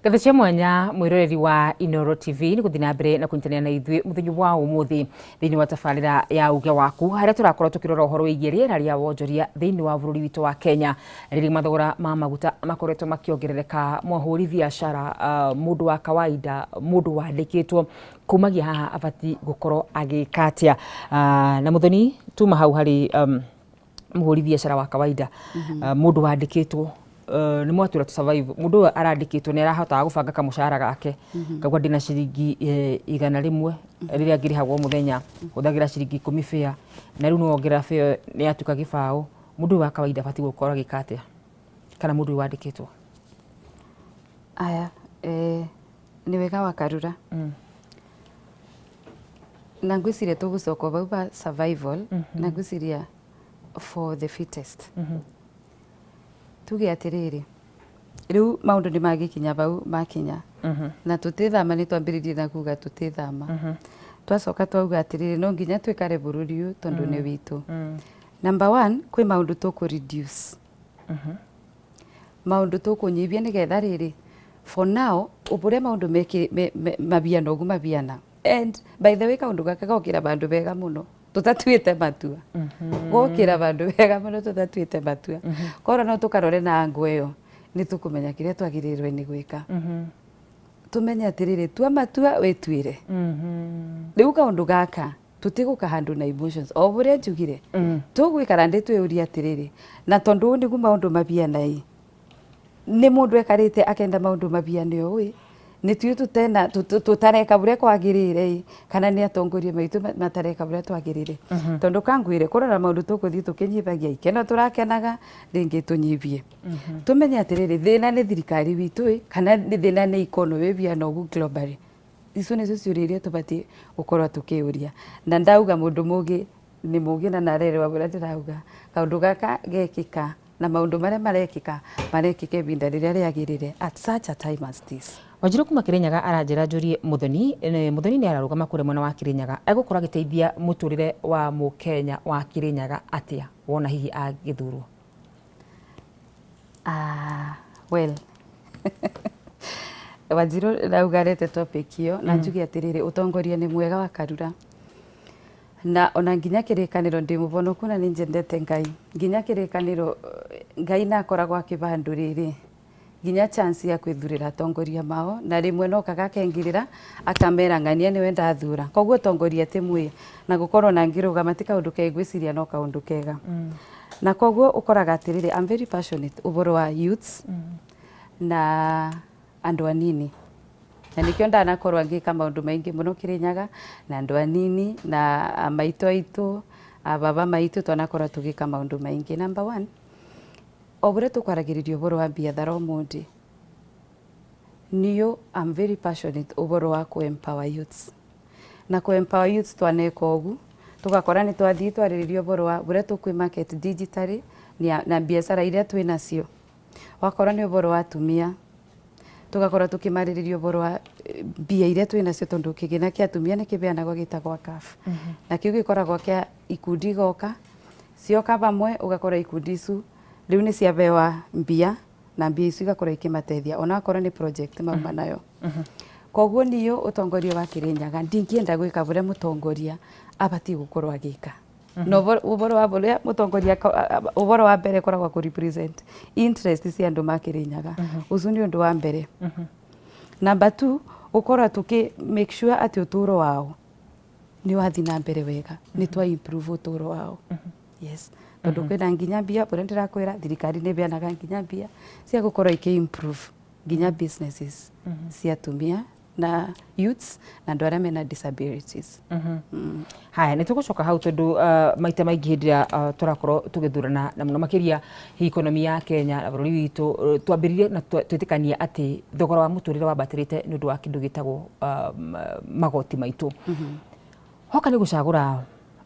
Ngatho cia mwanya mwiroreri wa Inoro TV nĩ gũthiĩ na mbere na kũnyitanĩra na ithuĩ mũthenya wa ũmũthĩ thĩinĩ wa tabarĩra ya uge waku, harĩa tũrakorwo tũkĩrora ũhoro wĩgiĩ rĩera rĩa wonjoria thĩinĩ wa bũrũri witũ wa Kenya, rĩrĩa mathogora ma maguta makoretwo makĩongerereka. Mũhũri biacara, mũndũ wa kawaida, mũndũ wandĩkĩtwo kumagia haha abatiĩ gũkorwo agĩka atĩa? Na Mũthoni, tuma hau harĩ mũhũri biacara wa kawaida, mũndũ wandĩkĩtwo, nĩ mwatwĩra tũ survive. Mũndũ ũyũ arandĩkĩtwo nĩ arahotaga gũbanga kamũcara gake, kaigua ndĩna ciringi 100 rĩrĩa ngĩrĩhagwo mũthenya, hũthagĩra ciringi 10 fare, na rĩu nĩwongerera fare nĩ yatuĩka 20. Mũndũ ũyũ wa kawaida abatiĩ gũkorwo agĩka atĩa, kana mũndũ ũyũ wandĩkĩtwo? Aya, nĩ wega wa Karura. Na ngwĩciria tũgũcoka bau ba survival, na ngwĩciria for the fittest. Tuge atĩrĩrĩ, rĩu maũndũ nĩ magĩkinya bau makinya, na tũtĩthama. Nĩ twambĩrĩrie na kuga tũtĩthama, twacoka twauga atĩrĩrĩ, no nginya twĩkare bũrũri ũyũ tondũ nĩ witũ. Number one, kwĩ maũndũ tũkũ reduce, maũndũ tũkũnyihia, nĩgetha rĩrĩ, for now ũrĩa maũndũ mabiana ũguo mabiana. And by the way, kaũndũ gaka gokĩra bandũ bega mũno tũtatuĩte matua, gokĩra bandũ bega mũno tũtatuĩte matua. Korwo no tũkarore na ango ĩyo, nĩ tũkũmenya kĩrĩa twagĩrĩirwo nĩ gwĩka. Tũmenye atĩrĩrĩ, tua matua wĩtuĩre. Rĩu kaũndũ gaka tũtigũka handũ na emotions, o ũrĩa njugire, tũgũikara ndĩ twĩyũrie atĩrĩrĩ, na tondũ ũũ nĩguo maũndũ mabiana ĩ, nĩ mũndũ ekarĩte akenda maũndũ mabiane ũũ ĩ, nĩ tuĩ tũtena tũtareka ũrĩa kwagĩrĩire ĩ, kana nĩ atongoria maitũ matareka ũrĩa twagĩrĩire? Tondũ kangwĩre, kũrora maũndũ tũkũthiĩ tũkĩnyihagia ikeno tũrakenaga, rĩngĩ tũnyihie. Tũmenye atĩrĩrĩ, thĩna nĩ thirikari witũ ĩ, kana nĩ thĩna nĩ economy ĩbiana ũguo globally? Icio nĩcio ciũria iria tũbatiĩ gũkorwo tũkĩũria. Na ndauga mũndũ mũgĩ nĩ mũgĩ na narerewa ũrĩa ndĩrauga. Kaũndũ gaka gekĩka na maũndũ marĩa marekĩka, marekĩka ihinda rĩrĩa rĩagĩrĩire, at such a time as this. Wanjiru kuma Kirinyaga aranjĩra njũrie Muthoni. Muthoni nĩ ararũgama kũrĩa mwena wa Kirinyaga, egũkorwo agĩteithia mũtũrĩre wa mũkenya wa Kirinyaga atĩa wona hihi agĩthurwo? Ah, well, Wanjiru ndauga arete topic ĩyo na njuge atĩrĩrĩ, ũtongoria nĩ mwega wa Karura, na ona nginya kĩrĩkanĩro, ndĩ mũbonoku na nĩ njendete Ngai, nginya kĩrĩkanĩro Ngai nakoragwo akĩba andũ rĩrĩ nginya chance ya kwĩthurĩra atongoria mao, na rĩmwe no kaga akengirĩra akamera ng'ania nĩwe ndathura. Koguo ũtongoria ti mwĩ na gũkorwo na ngĩrũgama ti kaũndũ ke ngwĩciria, no kaũndũ kega. Na koguo ũkoraga atĩrĩrĩ, I'm very passionate ũhoro wa youths na andũ anini, na nĩkĩo ndanakorwo ngĩka maũndũ maingĩ mũno Kĩrĩnyaga na andũ anini na maitũ aitũ, ababa maitũ, twanakorwo tũgĩka maũndũ maingĩ. Number one, o ũrĩa tũkwaragĩrĩria ũhoro wa biathara ũmũthĩ, niyo I'm very passionate ũhoro wa kũ empower youths. Na kũ empower youths, twaneka ũguo, tũgakora nĩ twathiĩ twarĩrĩria ũhoro wa ũrĩa tũkwĩ market digitally na biacara iria twĩ nacio. Wakorwo nĩ ũhoro wa atumia, tũgakorwo tũkĩmarĩrĩria ũhoro wa mbia iria twĩ nacio, tondũ kĩgĩna kĩa atumia nĩ kĩbeanagwo gĩtagwo CAF, na kĩu gĩkoragwo kĩa ikundi igoka cioka hamwe, ũgakora ikundi icu rĩu nĩ ciabewa mbia, na mbia icu igakorwo ikĩmateithia onakorwo nĩ project mauma nayo. Koguo niyo ũtongoria wa Kĩrĩnyaga ndingĩenda gwĩka ũrĩa mũtongoria abatiĩ gũkorwo agĩka, na ũhoro wa ũrĩa mũtongoria, ũhoro wa mbere ĩkoragwo kũ represent interest cia andũ ma Kĩrĩnyaga. Ũcio nĩ ũndũ wa mbere. Number two, gũkorwo tũkĩ make sure atĩ ũtũũro wao nĩ wathiĩ na mbere wega, nĩ twa improve ũtũũro wao. Yes, tondũ kwĩna nginya mbia, ũrĩa ndĩrakwĩra, thirikari nĩ ĩbeanaga nginya mbia cia gũkorwo ikĩ improve nginya businesses cia atumia na youths na andũ arĩa mena disabilities. Haya, nĩ tũgũcoka hau, tondũ maita maingĩ hĩndĩ ĩrĩa tũrakorwo tũgĩthurana, na mũno makĩria hihi economy ya Kenya na bũrũri witũ, twambĩrĩrie na twĩtĩkanie atĩ thogora wa mũtũrĩre wambatĩrĩte nĩ ũndũ wa kĩndũ gĩtagwo magoti maitũ. Hoka nĩ gũcagũra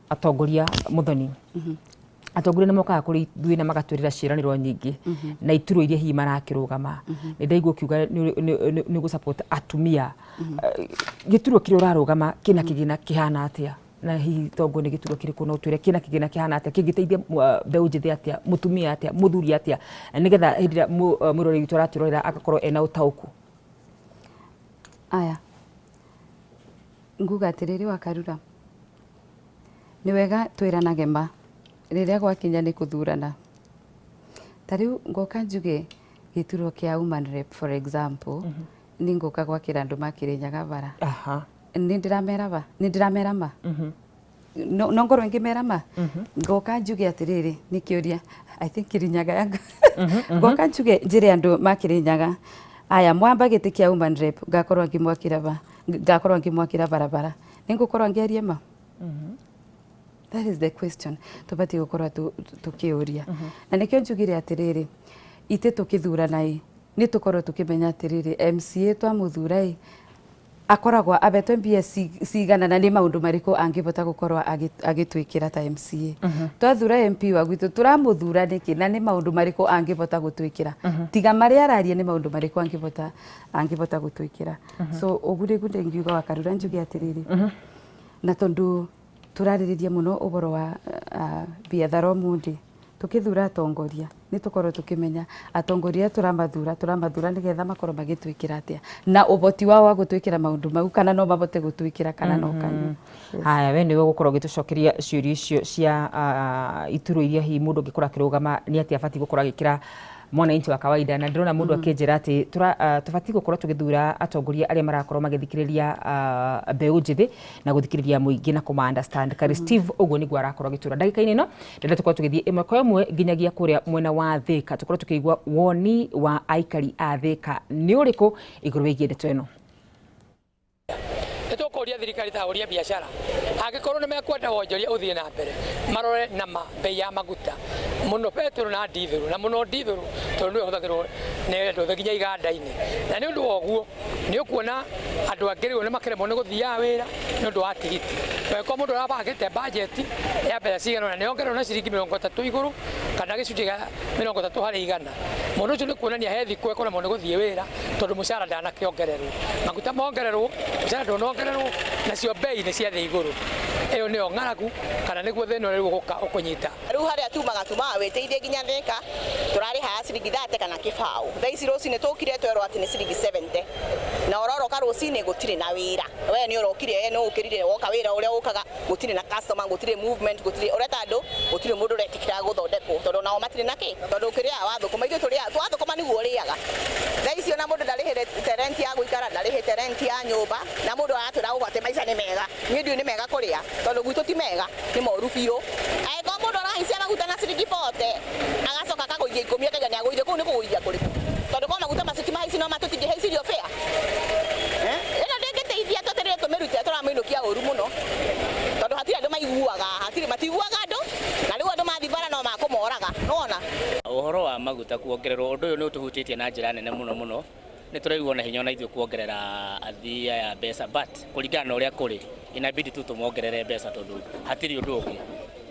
atongoria, Mũthoni, atongoria nĩ mokaga kũrĩ ithuĩ na magatwĩrĩra ciĩranĩro nyingĩ na iturwa iria hihi marakĩrũgama. Nĩ ndaigua ũkiuga nĩ ũgũ support atumia. Gĩturwa kĩrĩa ũrarũgama kĩna kĩgĩna kĩhana atĩa? Na hihi tongo nĩ gĩturwa kĩrĩkũ, no ũtwĩre kĩna kĩgĩna kĩhana atĩa, kĩngĩteithia mbeũ njĩthĩ atĩa, mũtumia atĩa, mũthuri atĩa, nĩgetha hĩndĩ ĩrĩa mwĩroreri witũ aratwĩrorera agakorwo ena ũtaũku? Aya, nguga atiriri wa Karura, nĩ wega twĩranage ma rĩrĩa gwakinya nĩ kũthurana. Ta rĩu ngoka njuge gĩturwa kĩa woman rep, for example, nĩ ngũka gwakĩra andũ ma Kĩrĩnyaga bara. Nĩ ndĩramera ba, nĩ ndĩramera ma, no ngorwo ngĩmera ma. Ngoka njuge atĩrĩrĩ, nĩ kĩũria, I think Kĩrĩnyaga yangu. Ngoka njuge njĩre andũ ma Kĩrĩnyaga aya, mwamba gĩtĩ kĩa woman rep, ngakorwo ngĩmwakĩra ba, ngakorwo ngĩmwakĩra barabara, nĩ ngũkorwo ngĩaria ma? That is the question tũbatiĩ gũkorwo tũkĩũria. Na nĩkĩo njugire atĩrĩrĩ, itĩ tũkĩthurana ĩ, nĩ tũkorwo tũkĩmenya atĩrĩrĩ, MCA twamũthura ĩ, akoragwo abetwe mbia cigana, na nĩ maũndũ marĩkũ angĩbota gũkorwo agĩtwĩkĩra ta MCA. Twathura MP wa gwitũ, tũramũthura nĩkĩ, na nĩ maũndũ marĩkũ angĩbota gũtwĩkĩra, tiga marĩa araria, nĩ maũndũ marĩkũ angĩbota gũtwĩkĩra? So ũguo nĩguo ndĩngiuga wa Karura, njuge atĩrĩrĩ, na tondũ tũrarĩrĩria mũno ũhoro wa biathara ũmũthĩ, tukithura atongoria nĩ tũkorwo tukĩmenya atongoria tũramathura nĩgetha makorwo magĩtwĩkĩra atĩa, na ũhoti wao wa gũtwĩkĩra maũndũ mau, kana no mabote gũtwĩkĩra kana no kanyua. Haya, we nĩwe gũkorwo ũgĩtũcokeria ciũria icio cia ituro iria hihi mũndũ angĩkorwo akĩrũgama nĩ atĩa abatiĩ gũkorwo agĩkĩra mwananchi wa kawaida. Na ndĩrona mũndũ akĩnjĩra atĩ tũbatiĩ gũkorwo tũgĩthura atongoria arĩa marakorwo magĩthikĩrĩria mbeũ njĩthĩ na gũthikĩrĩria mũingĩ na kũma understand. Kari Steve ũguo nĩguo arakorwo agĩtũra. Ndagĩka-inĩ ĩno ndĩrenda tũkorwo tũgĩthiĩ ĩmwe kwa ĩmwe nginyagia kũrĩa mwena wa Thĩka, tũkorwo tũkĩigua woni wa aikari a Thĩka nĩ ũrĩkũ igũrũ wĩgiĩ ndeto ĩno. Nĩ tũkũria thirikari ta ahũri a biacara, angĩkorwo nĩ mekwenda wonjoria ũthiĩ na mbere, marore nama bei ya maguta, mũno betũrũ na ndithũrũ, na mũno ndithũrũ, tondũ nĩyo ĩhũthagĩrwo nĩ andũ othe nginya iganda-inĩ. Na nĩ ũndũ wa ũguo nĩ ũkuona andũ angĩ rĩu nĩ makĩremwo nĩ gũthiaga wĩra nĩ ũndũ wa tigiti. Angĩkorwo mũndũ arabangĩte bajeti ya mbeca cigana ũna, nĩ ongererwo na ciringi 30 igũrũ kana gĩcunjĩ gĩa 30%, mũndũ ũcio nĩ kuonania he thikũ ekũremwo nĩ gũthiĩ wĩra, tondũ mũcara ndanakĩongererwo. Maguta mongererwo, mũcara ndũnongererwo, nacio bei nĩ ciathiĩ igũrũ. Ĩyo nĩyo ng'aragu kana nĩguo thĩna ũrĩa rĩu ũgũka ũkũnyita. Rĩu harĩa tumaga wĩteithie nginya Thĩka, tũrarĩhaga ciringi 30 kana 20. Thaa ici rũcinĩ tũkire twerwo atĩ nĩ ciringi 70, na ũroroka rũcinĩ gũtirĩ na wĩra. We nĩ ũrokire, we nĩ ũkĩrire woka wĩra ũrĩa ũkaga gũtirĩ na customer, gũtirĩ movement, gũtirĩ ũreta andũ, gũtirĩ mũndũ ũretĩkĩra gũthondekwo, tondũ nao matirĩ na kĩ, tondũ ũkĩrĩaga wathũkũma, ithuĩ tũrĩaga twathũkũma nĩguo ũrĩaga. Thaa ici ona mũndũ ndarĩhĩte rent ya gũikara, ndarĩhĩte rent ya nyũmba, na mũndũ aratwĩra ũguo atĩ maica nĩ mega. Niĩ ndiũĩ nĩ mega kũrĩa, tondũ gwitũ ti mega, nĩ moru biũ. Angĩkorwo mũndũ arahaicia maguta na ciringi 40, agacoka akagũithia 10, akaiga nĩ agũithia, kũu nĩ kũgũithia kũrĩkũ? Tondũ korwo maguta macio ti mahaici, no ma tũtingĩhaicirio fare. Ĩno ndĩngĩteithia, twetereire tũmĩrute, tũramĩinũkia ũru mũno, tondũ hatirĩ andũ maiguaga, hatirĩ, matiguaga andũ, na rĩu andũ mathiĩ bara no makũmoraga, nĩwona. Ũhoro wa maguta kuongererwo, ũndũ ũyũ nĩ ũtũhutĩtie na njĩra nene mũno mũno. Nĩ tũraigua na hinya ona ithuĩ kuongerera athii aya mbeca, but kũringana na ũrĩa kũrĩ, inabidi tu tũmongerere mbeca, tondũ hatirĩ ũndũ ũngĩ.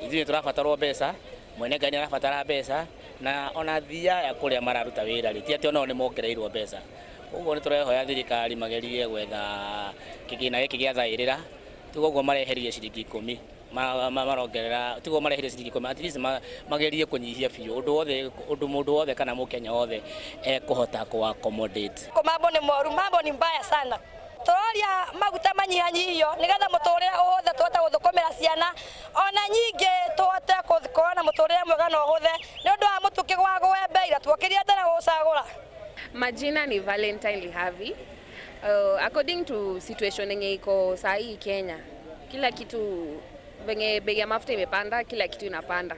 Ithuĩ nĩ tũrabatarwo mbeca, mwene ngari nĩ arabatara mbeca, na ona athii aya kũrĩa mararuta wĩra rĩ, ti atĩ onao nĩ mongereirwo mbeca. Koguo nĩ tũrehoya thirikari magerie gwetha kĩgĩna gĩkĩ gĩa thaĩrĩra. Tiga ũguo mareherie ciringi 10, marongerera, tiguo mareherie ciringi 10, at least magerie kũnyihia biũ ũndũ wothe, ũndũ mũndũ wothe kana mũkenya wothe ekũhota kũ accommodate. Mambo ni moru, mambo ni mbaya sana. Tũroria maguta manyihanyihio nĩgetha mũtũrĩre ũhũthe, tũhote gũthũkũmĩra ciana, ona nyingĩ tũhote gũkorwo na mũtũrĩre mwega na ũhũthe, nĩ ũndũ wa mũtu kĩgwagũe mbei na tuokĩria tene gũcagũra. Majina ni Valentine Lihavi. According to situation yenye iko saa hii Kenya, kila kitu, venye bei ya mafuta imepanda, kila kitu inapanda.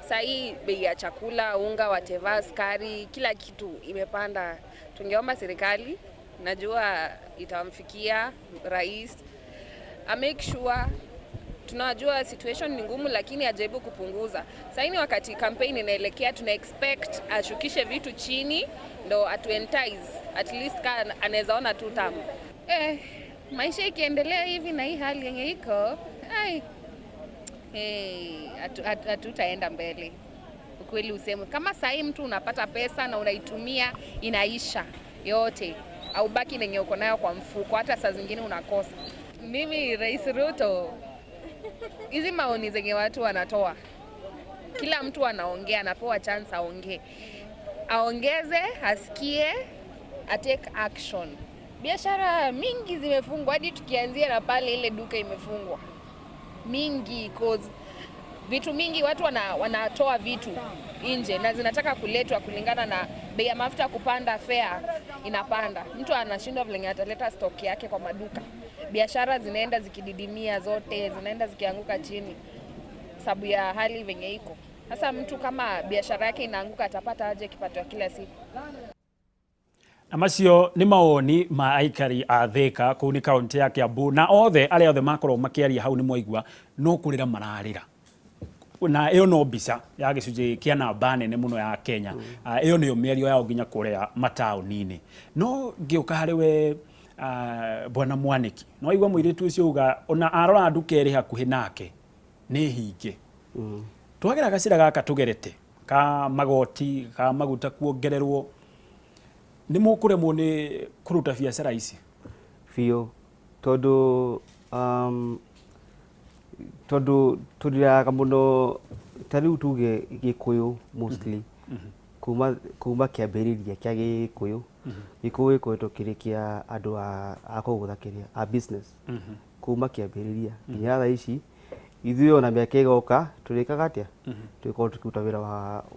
Saa hii bei ya chakula, unga, whatever, sukari, kila kitu imepanda. Tungeomba serikali, najua itamfikia rais, a make sure, tunajua situation ni ngumu, lakini ajaribu kupunguza. Sasa ni wakati campaign inaelekea, tuna expect ashukishe vitu chini ndo atu entice at least ka anaweza ona tu tamu. Maisha ikiendelea hivi na hii hali yenye iko, ai, hey, hatutaenda mbele. Ukweli useme, kama sahii mtu unapata pesa na unaitumia inaisha yote, au baki nenye uko nayo kwa mfuko, hata saa zingine unakosa. Mimi Rais Ruto, hizi maoni zenye watu wanatoa, kila mtu anaongea, anapewa chance aongee, aongeze, asikie, a take action. Biashara mingi zimefungwa, hadi tukianzia na pale ile duka imefungwa mingi, cause vitu mingi watu wanatoa vitu nje na zinataka kuletwa kulingana na bei ya mafuta kupanda, fare inapanda, mtu anashindwa vile ataleta stock yake kwa maduka. Biashara zinaenda zikididimia, zote zinaenda zikianguka chini sababu ya hali venye iko sasa. Mtu kama biashara yake inaanguka, atapata aje kipato ya kila siku? Na macio nĩ mawoni ma aikari a Thika kũu nĩ kaunti ya Kiambu, na othe arĩa othe makorwo makĩaria hau nĩ mwaigua no kũrĩra mararĩra, na ĩyo no mbica ya gĩcunjĩ kĩa namba nene mũno ya Kenya. Ĩyo nĩyo mĩario yao nginya kũrĩa mataũni-inĩ. No ngĩũka harĩ we, bwana Mwaniki, no igua mũirĩtu ũcio uga ona arora nduka ĩrĩ hakuhĩ nake nĩ hinge. Twagera gacĩra gaka tũgerete ka magoti ka maguta kuongererwo, nĩ mũkũremwo nĩ kũruta biacara ici? Biũ, tondũ tũriraga mũno. Ta rĩu tuge Gĩkũyũ mostly, kuma kĩambĩrĩria kĩa Gĩkũyũ, Gĩkũyũ gĩkoretwo kĩrĩ kĩa andũ a kũgũra kĩrĩa a business kuma kĩambĩrĩria nginya thaa ici. Ithuĩ ona mĩaka ĩgoka tũrĩkaga atĩa? Tũgĩkorwo tũkĩruta wĩra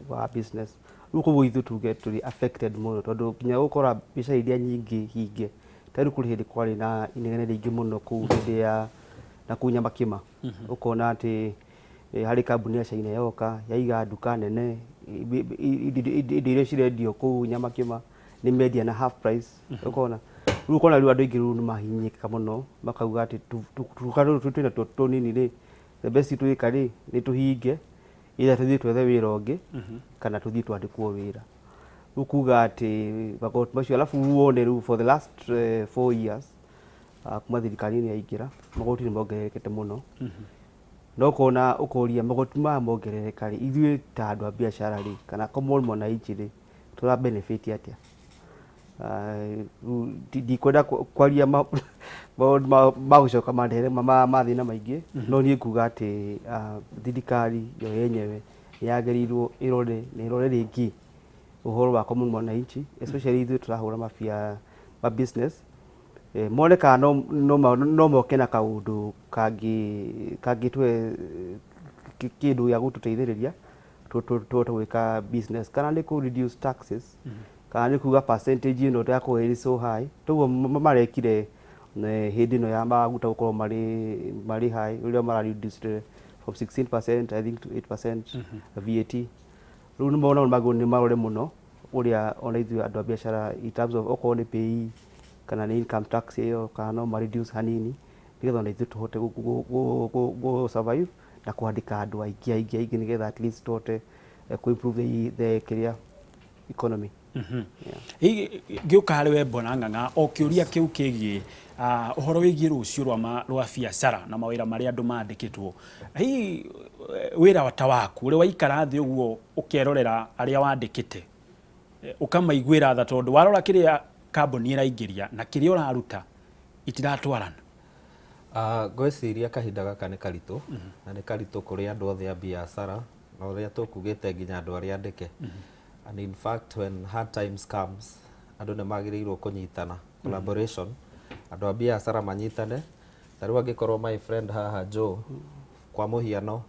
wa business. Rĩu koguo ithuĩ tuge tũrĩ affected mũno, tondũ nginya gũkora biacara iria nyingĩ hinge. Ta rĩu kũrĩ hĩndĩ kwarĩ na inegene rĩingĩ mũno kũu hĩndĩ ya na kũu Nyamakĩma, ũkona atĩ harĩ kambuni ya China yoka yaiga nduka nene, indo iria cirendio kũu Nyamakĩma nĩ mendia na half price. Ũkona rĩu, ũkona rĩu andũ aingĩ rĩu nĩ mahinyĩka mũno, makauga atĩ tuduka tũtũ twĩna tuo tũnini rĩ, the best twĩka rĩ nĩ tũhinge, either tũthiĩ twethe wĩra ũngĩ kana tũthiĩ twandĩkwo wĩra. Rĩu kuga atĩ magoti macio, alafu wone rĩu for the last 4 years, kuma thirikari-inĩ yaingĩra, magoti nĩ mongererekete mũno. No ũkona ũkoria, magoti maya mongerereka rĩ, ithuĩ ta andũ a biacara rĩ, kana common mwananchi rĩ, tũra benefit atĩa? Rĩu ndikwenda kwaria maũndũ ma gũcoka mandehere mathĩna maingĩ, no niĩ nguga atĩ thirikari yo yenyewe nĩ yagĩrĩirwo ĩrore na ĩrore rĩngĩ ũhoro wa common mwananchi, especially ithuĩ tũrahũra mabia ma business. Mone kana no moke na kaũndũ kangĩ kangĩtũhe kĩndũ gĩa gũtũteithĩrĩria tũhote gwĩka business, kana nĩ kũ reduce taxes, kana nĩ kuga percentage ĩno ya kũhe so high toguo marekire hĩndĩ ĩno ya maguta gũkorwo marĩ high, ũrĩa mara reduce from 16%, I think, to 8% VAT. Rĩu nĩ mona magwo nĩ marore mũno ũrĩa ona ithuĩ andũ a biacara in terms of okorwo nĩ PAYE kana nĩ income tax ĩyo, kana no ma reduce hanini nĩgetha ona ithuĩ tũhote gũ survive na kwandĩka andũ aingĩ aingĩ aingĩ, nĩgetha at least tũhote kũ improve the kĩrĩa economy. Ngĩũka harĩ we Mbona Ng'ang'a, o kĩũria kĩu kĩgiĩ ũhoro wĩgiĩ rũciũ rwa biacara na mawĩra marĩa andũ mandĩkĩtwo. Hihi wĩra ta waku ũrĩa waikara thĩ ũguo ũkerorera arĩa wandĩkĩte, ũkamaiguĩra tha, tondũ warora kĩrĩa kambuni ĩraingĩria na kĩrĩa ũraruta itiratwarana? Ngwĩciria kahinda gaka nĩ karitũ, na nĩ karitũ kũrĩ andũ othe a biacara na ũrĩa tũkugĩte nginya andũ arĩa andĩke. And in fact, when hard times comes, andũ nĩ magĩrĩirwo kũnyitana, collaboration, andũ a biacara manyitane. Ta rĩu angĩkorwo my friend haha Joe, kwa mũhiano,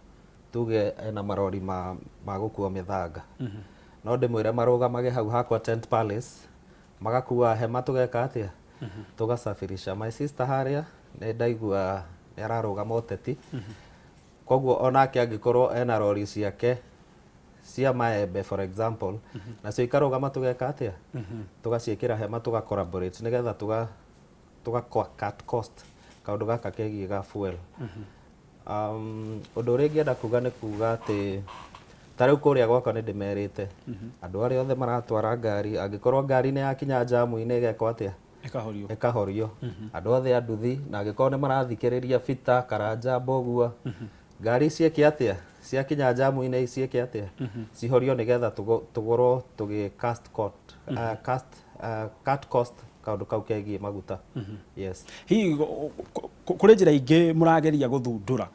tuge ena marori ma gũkua mĩthanga, no ndĩmwĩre marũgamage hau hakwa Tent Palace, magakua hema, tũgeka atĩa? Tũgasafirisha. My sister harĩa nĩ ndaigua nĩ ararũgama ũteti, koguo onake angĩkorwo ena rori ciake cia maembe, for example, nacio ikarũgama, tũgeka atĩa? Tũgaciĩkĩra hema, tũga collaborate nĩgetha tũga cut cost kaũndũ gaka kegiĩ ga fuel. Ũndũ ũrĩa ingĩenda kuga nĩ kuga atĩ ta rĩu kũrĩa gwakwa nĩ ndĩmerĩte andũ arĩa othe maratwara ngari, angĩkorwo ngari nĩ yakinya njamu-inĩ, ĩgekwo atĩa? Ĩkahorio. Ĩkahorio. Andũ othe a nduthi, na angĩkorwo nĩ marathikĩrĩria Bita Karanja Mbogua, ngari ciĩke atĩa? Ciakinya njamu-inĩ ciĩke atĩa? Cihorio, nĩgetha tũgũrwo tũgĩ cast cost, cast, cut cost kaũndũ kau kegiĩ maguta. Yes. Hihi kũrĩ njĩra ingĩ mũrageria gũthundũra?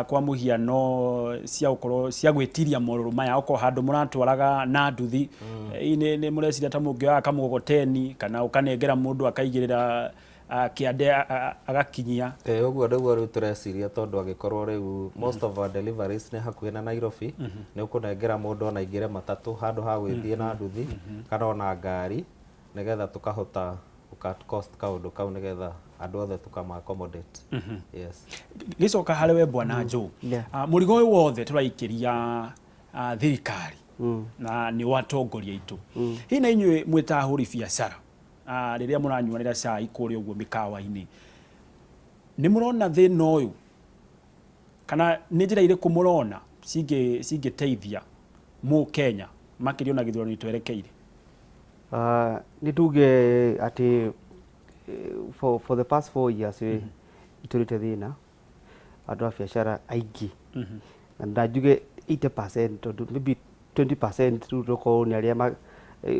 Kwa mũhiano cia gũkorwo cia gwĩtiria morũrũ maya, okorwo handũ mũratwaraga na nduthi, nĩ mũreciria ta mũngĩoyaga kamũgogoteni kana ũkanengera mũndũ akaigĩrĩra kĩande agakinyia? Ĩ, ũguo nĩguo rĩu tũreciria, tondũ angĩkorwo rĩu most of our deliveries nĩ hakuhĩ na Nairobi, nĩ ũkũnengera mũndũ ona aingĩre matatũ handũ ha gwĩthiĩ na nduthi kana ona ngari, nĩgetha tũkahota gũ cut cost kaũndũ kau, nĩgetha andũ othe tũkama accommodate. Yes. Gĩcoka harĩ we Bwana Joe. Mũrigo ũyũ wothe tũraikĩria thirikari na nĩ wa atongoria aitũ, hihi na inyuĩ mwĩ ta ahũri biacara, rĩrĩa mũranyuanĩra cai kũrĩa ũguo mĩkawa-inĩ, nĩ mũrona thĩna ũyũ, kana nĩ njĩra irĩkũ mũrona cingĩteithia mũkenya makĩria ona gĩthurano twerekeire? Nĩ tuge atĩ for the past 4 years itũrĩte thĩna andũ a biacara aingĩ, na ndanjuge 80%, tondũ maybe 20% rĩu tokorwo nĩ arĩa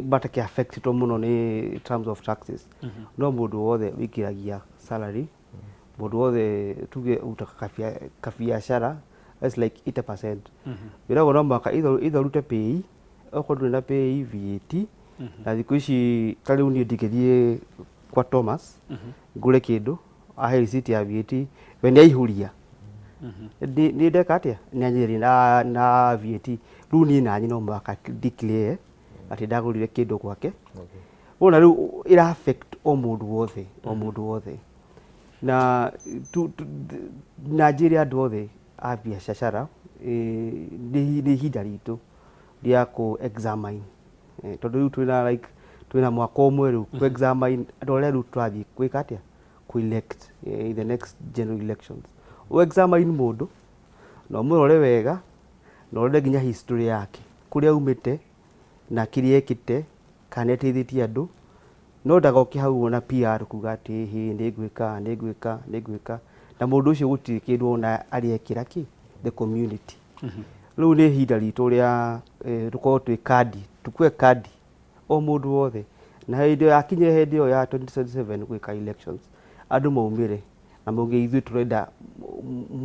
matakĩ affected mũno nĩ terms of taxes. No mũndũ wothe wĩingĩragia salary, mũndũ wothe tuge ũrutaga kabiacara, that's like 80%. Wĩragwo no mũhaka either ũrute PAYE, okorwo ndũrĩ na PAYE, VAT. Na thikũ ici ta rĩu niĩ ndingĩthiĩ kwa Thomas ngũre kĩndũ ahe receipt ya VAT, we nĩ aihũria, nĩ ndeka atĩa, nĩ anjĩrĩria na VAT. Rĩu niĩ naniĩ no mũhaka declare atĩ ndagũrire kĩndũ gwake. Wona rĩu ĩra affect o mũndũ wothe, o mũndũ wothe. Na na njĩre andũ othe a biacara, nĩ ihinda ritũ rĩa kũ examine, tondũ rĩu twĩna like twĩna mwaka ũmwe rĩu kũ examine andũ arĩa rĩu tũrathiĩ gwĩka atĩa, kũ elect in the next general elections. Ũ examine mũndũ na ũmũrore wega, na ũrore nginya history yake, kũrĩa aumĩte na kĩrĩa ekĩte, kana nĩ ateithĩtie andũ. No ndagoke hau na PR kuga atĩ hĩ, nĩ ngwĩka, nĩ ngwĩka, nĩ ngwĩka, na mũndũ ũcio gũtirĩ kĩndũ ona arĩekĩra kĩ the community. Rĩu nĩ ihinda ritũ rĩa tũkorwo twĩ kandi, tukue kandi o mũndũ wothe, na hĩndĩ ĩyo yakinya, hĩndĩ ĩyo ya 2027 gwĩka elections, andũ maumĩre na mauge ithuĩ tũrenda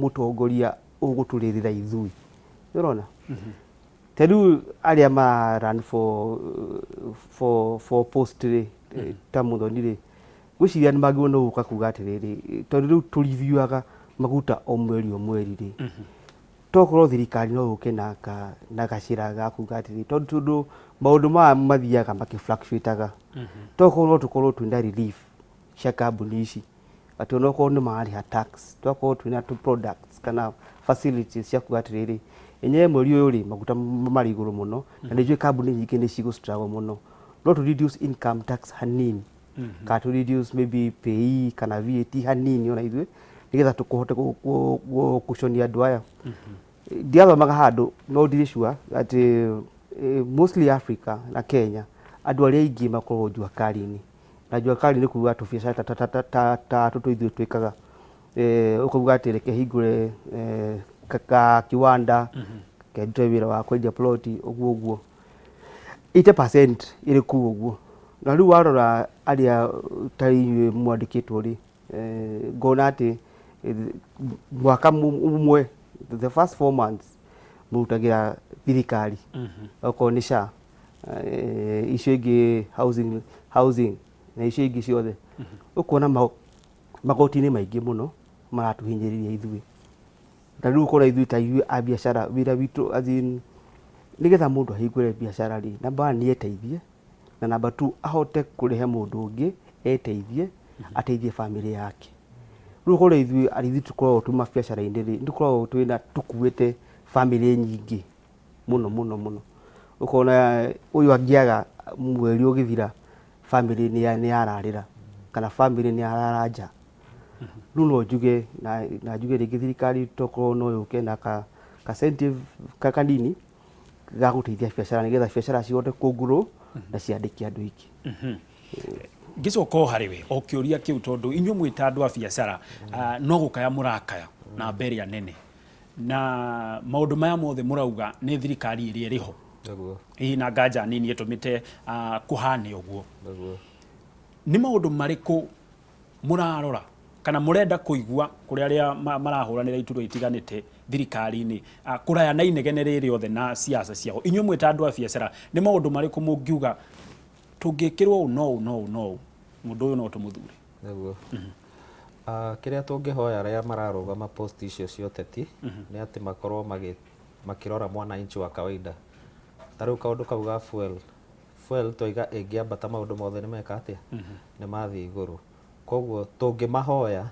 mũtongoria ũgũtũrĩrĩra ithuĩ. Nĩ ũrona ta rĩu arĩa ma run for post rĩ, ta Mũthoni rĩ, ngwĩciria nĩ magĩrĩirwo nĩ gũka kuga atĩrĩrĩ, tondũ rĩu tũriviuaga maguta o mweri o mweri rĩ, tokorwo thirikari no yũke na gacĩra ga kuga atĩrĩrĩ, tondũ maũndũ maya mathiaga makĩ-fluctuataga, tokorwo no tũkorwo twĩna relief cia kambuni ici, atĩ onokorwo nĩ mararĩha tax, twakorwo twĩna tũ products kana facilities cia kuga atĩrĩrĩ, enyewe mweri ũyũ rĩ, maguta marĩ igũrũ mũno, na nĩ njũĩ kambuni nyingĩ nĩ cigũ struggle mũno, no tũ reduce income tax hanini, kana tũ reduce maybe PAYE kana VAT hanini ona ithuĩ, nĩgetha tũkũhote gũconia andũ aya. Ndiathomaga handũ, no ndirĩ sure atĩ mostly Africa na Kenya, andũ arĩa aingĩ makoragwo jua kali-inĩ, na jua kali nĩ kuga tũbiacara ta tũtũ ithuĩ twĩkaga. Ũkauga atĩ reke hingũre ka kiwanda kendute wĩra wa kwendia ploti, ũguo ũguo 80% ĩrĩ kũu ũguo. Na rĩu warora arĩa ta inyuĩ mwandĩkĩtwo rĩ, ngona atĩ mwaka ũmwe, the first 4 months, mũrutagĩra thirikari, okorwo nĩ SHA, icio ingĩ housing na icio ingĩ ciothe. Ũkuona magoti-inĩ maingĩ mũno maratũhinyĩrĩria ithuĩ. Na rĩu ũkona ithuĩ ta ithuĩ a biacara, wĩra witũ, as in, nĩgetha mũndũ ahingũre biacara rĩ, number one nĩ eteithie, na number two ahote kũrehe mũndũ ũngĩ eteithie, ateithie family yake. Rĩu ũkona ithuĩ arĩa ithuĩ tũkoragwo tuma mabiacara-inĩ rĩ, nĩ tũkoragwo twĩna tũkuĩte family nyingĩ mũno mũno mũno. Ũkona ũyũ angĩaga mweri ũgĩthira, family nĩ yararĩra, kana family nĩ yarara nja. Rĩu no njuge na njuge rĩngĩ thirikari tokorwo no yũke na ka incentive kanini ga gũteithia biacara, nĩgetha biacara cihote kũ grow na ciandĩke andũ aingĩ. Ngĩcoka o harĩ we o kĩũria kĩu, tondũ inyuĩ mwĩ ta andũ a biacara, no gũkaya mũrakaya na mbere ĩrĩa nene, na maũndũ maya mothe mũrauga nĩ thirikari ĩrĩa ĩrĩ ho hihi na nganja nini ĩtũmĩte kũhane ũguo. Nĩ maũndũ marĩkũ mũrarora? Kana mũrenda kũigua kũrĩ arĩa marahũranĩra iturwa itiganĩte thirikari-inĩ, kũraya na inegene rĩrĩ othe na siasa ciao, inyuĩ mwĩ ta andũ a biacara, nĩ maũndũ marĩkũ mũngiuga tũngĩkĩrwo ũũ no ũũ no ũũ no ũũ, mũndũ ũyũ no tũmũthure? Nĩguo. Kĩrĩa tũngĩhoya arĩa mararũgama post icio cia ũteti nĩ atĩ makorwo makĩrora mwananchi wa kawaida. Ta rĩu kaũndũ kau ga fuel, fuel twaiga ĩngĩambata maũndũ mothe nĩ meka atĩa? Nĩ mathiĩ igũrũ. Koguo tũngĩmahoya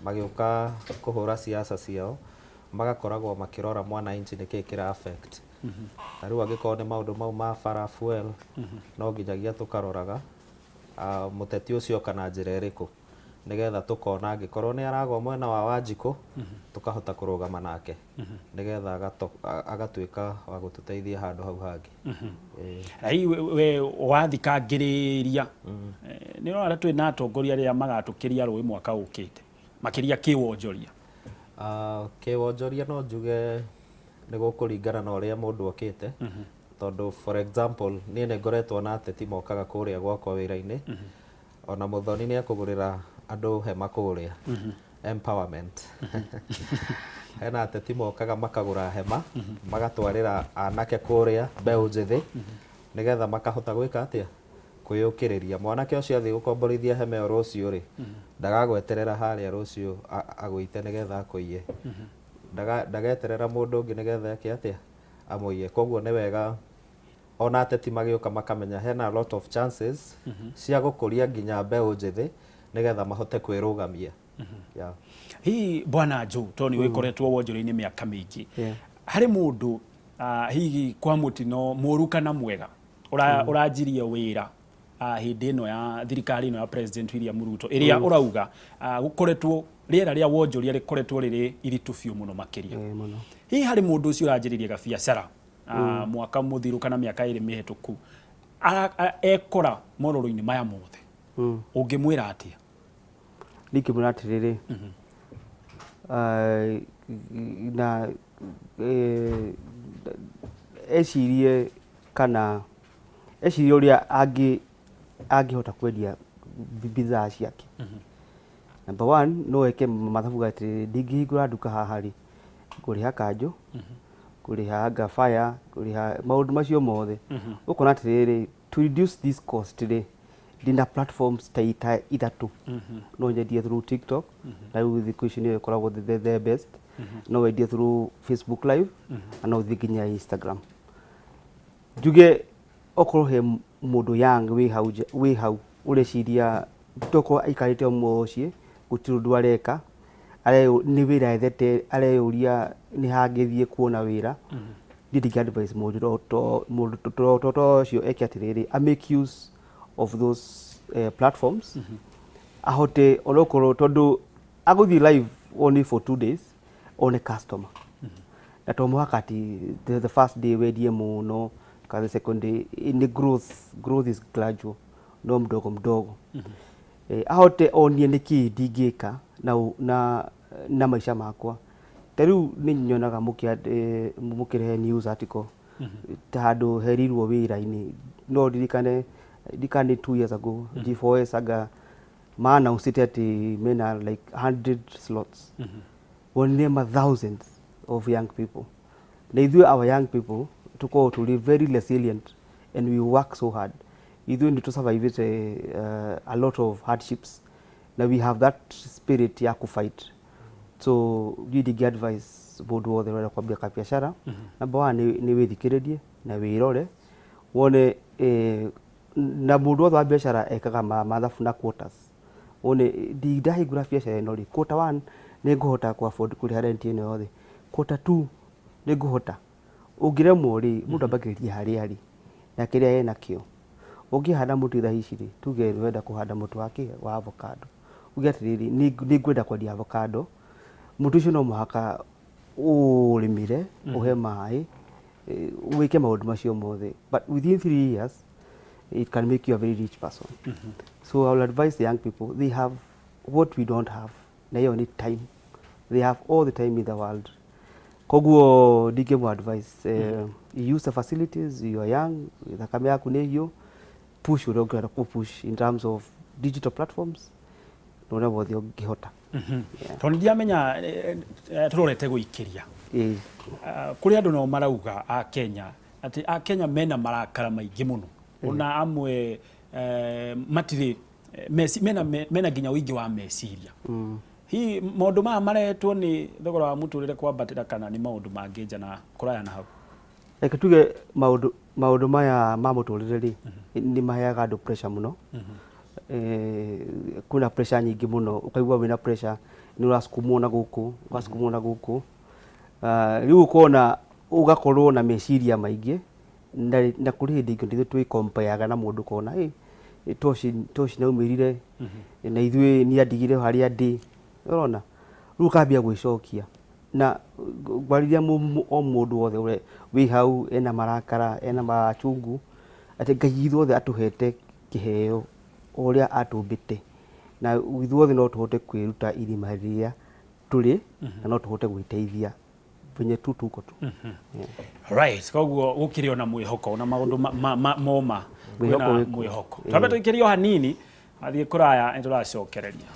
magĩũka kũhũra siasa ciao magakoragwo makĩrora mwananchi nĩkĩĩ kĩra affect. Ta rĩu angĩkorwo nĩ maũndũ mau ma bara, fuel, no nginyagia tũkaroraga mũteti ũcio oka na njĩra ĩrĩkũ nĩgetha tũkona angĩkorwo nĩ aragwa mwena wa Wanjikũ tũkahota kũrũgama nake nĩgetha agatuĩka wa gũtũteithia handũ hau hangĩ. Na hihi we wathikangĩrĩria, nĩ ũrona twĩ na atongoria arĩa magatũkĩria rũĩ mwaka ũkĩte makĩria kĩwonjoria? Kĩwonjoria no njuge nĩ gũkũringana na ũrĩa mũndũ okĩte, tondũ for example niĩ nĩ ngoretwo na ateti mokaga kũrĩa gwakwa wĩra-inĩ, ona Mũthoni nĩ ekũgũrĩra andũ hema kũrĩa, empowerment. Hena ateti mokaga makagũra hema magatwarĩra anake kũrĩa, mbeũ njĩthĩ, nĩgetha makahota gwĩka atĩa? Kwĩyũkĩrĩria. Mwanake ũcio athiĩ gũkomborithia hema ĩyo rũciũ rĩ, ndagagweterera harĩa rũciũ agũite nĩgetha akũiye, ndageterera mũndũ ũngĩ nĩgetha eke atĩa? Amũiye. Koguo nĩ wega ona ateti magĩũka makamenya hena a lot of chances cia gũkũria nginya mbeũ njĩthĩ nĩgetha mahote kwĩrũgamia. Yeah. Hihi Bwana Joe, tondũ nĩ ũgĩkoretwo wonjoria-inĩ mĩaka mĩingĩ, harĩ mũndũ hihi kwa mũtino mũru kana mwega ũranjirie wĩra hĩndĩ ĩno ya thirikari ĩno ya President William Ruto ĩrĩa ũrauga gũkoretwo rĩera rĩa wonjoria rĩkoretwo rĩrĩ iritũ biũ mũno makĩria, Mũno. Hihi harĩ mũndũ ũcio ũranjĩrĩria gabiacara mwaka mũthiru kana mĩaka 2 mĩhetũku ekora mororo-inĩ maya mothe, ũngĩmwĩra atĩa? Ndingĩmwĩra atĩrĩrĩ, na ecirie kana ecirie ũrĩa angĩhota kwendia bidhaa ciake. Number one, no eke mathabu atĩrĩrĩ, ndingĩhingũra nduka haha rĩ, ngũrĩha kanjũ, ngũrĩha anga fire, ngũrĩha maũndũ macio mothe. Ũkona atĩrĩrĩ, to reduce this cost rĩ, ndĩna platforms ta ithatũ. No nyendie through TikTok, na rĩu thikũ ici nĩyo ĩkoragwo the best. No wendie through Facebook Live, na no ũthiĩ nginya Instagram. Njuge okorwo he mũndũ young wĩ hau nja, wĩ hau ũreciria tokorwo aikarĩte o mũciĩ gũtirĩ ũndũ areka, nĩ wĩra ethete, areyũria nĩ hangĩthiĩ kuona wĩra, niĩ ndingĩ advise mũndũ to ũcio eke atĩrĩrĩ, a make use of those platforms, ahote onokorwo tondũ agũthiĩ live only for 2 days one customer, na to mũhaka atĩ the first day wendie mũno kana the second day. Nĩ growth is gradual, no mdogo mdogo. Ahote onie nĩkĩ ndingĩka na maica makwa. Ta rĩu nĩ nyonaga mũkĩrehe news article ta handũ herirwo wĩra-inĩ, no ndirikane ndirikane 2 years ago G4S anga ma announce atĩ mena like 100 slots, wonire ma thousands of young people. Na ithuĩ our young people tukorwo tũrĩ very resilient and we work so hard. Ithuĩ nĩ tũsurvivĩte a lot of hardships na we have that spirit ya kũfight. So niĩ ndingĩ advise mũndũ wothe ũrenda kwambia kabiacara, number one nĩ wĩthikĩrĩrie na wĩrore wone, na mũndũ wothe wa biacara ekaga mathabu na quarters, wone ndahingũra biacara ĩno rĩ, quarter one nĩ ngũhota kũ afford kũrĩha rent ĩno yothe, quarter two nĩ ngũhota. Ũngĩremwo rĩ, mũndũ ambagĩrĩria harĩa arĩ na kĩrĩa enakĩo. Ũngĩhanda mũtĩ thaa ici rĩ, tuge nĩ ũrenda kũhanda mũtĩ wa kĩ wa avocado, uge atĩrĩrĩ, nĩ ngwenda kwendia avocado, mũtĩ ũcio no mũhaka ũrĩmĩre, ũhe maĩ, wĩke maũndũ macio mothe, but within 3 years it can make you a very rich person. So I will advise the young people, they have what we don't have, na hiyo ni time. They have all the time in the world. Koguo ndingĩmũ advise, you use the facilities, you are young, thakame yaku nĩ hiũ, push ũrĩa ũngĩhota kũ push in terms of digital platforms na ũrĩa wothe ũngĩhota. Tondũ ndiamenya tũrorete gũikĩria. Ĩĩ. Kũrĩ andũ nao marauga a Kenya atĩ a Kenya mena marakara maingĩ mũno, ona amwe matirĩ mena nginya ũingĩ wa meciria. Hihi maũndũ maya marehetwo nĩ thogora wa mũtũrĩre kwambatĩra kana nĩ maũndũ mangĩ nja na kũraya na hau? Reke tuge maũndũ maya ma mũtũrĩre rĩ, nĩ maheaga andũ pressure mũno. Kwĩna pressure nyingĩ mũno, ũkaigua wĩna pressure, nĩ ũrasukumwo na gũkũ, ũgasukumwo na gũkũ. Rĩu ũkona ũgakorwo na meciria maingĩ, na kũrĩ hĩndĩ ĩngĩ ithuĩ twĩkompeaga na mũndũ ũkona ĩ toci naumĩrire na ithuĩ niĩ andigire harĩa ndĩ, ũrona, rĩu ũkambia gwĩcokia na ngwarĩria o mũndũ wothe ũrĩa wĩ hau ena marakara, ena machungu, atĩ Ngai ithuothe atũhete kĩheo o ũrĩa atũmbĩte, na ithuothe no tũhote kwĩruta irima rĩrĩa tũrĩ na no tũhote gwĩteithia venye tu tuko tu. Right, koguo gũkĩrĩ ona mwĩhoko ona maũndũ moma Mwĩhoko kwĩna wĩkuo. Mwĩhoko. Twambe tũikĩrie o hanini, athiĩ kũraya nĩ tũracokereria.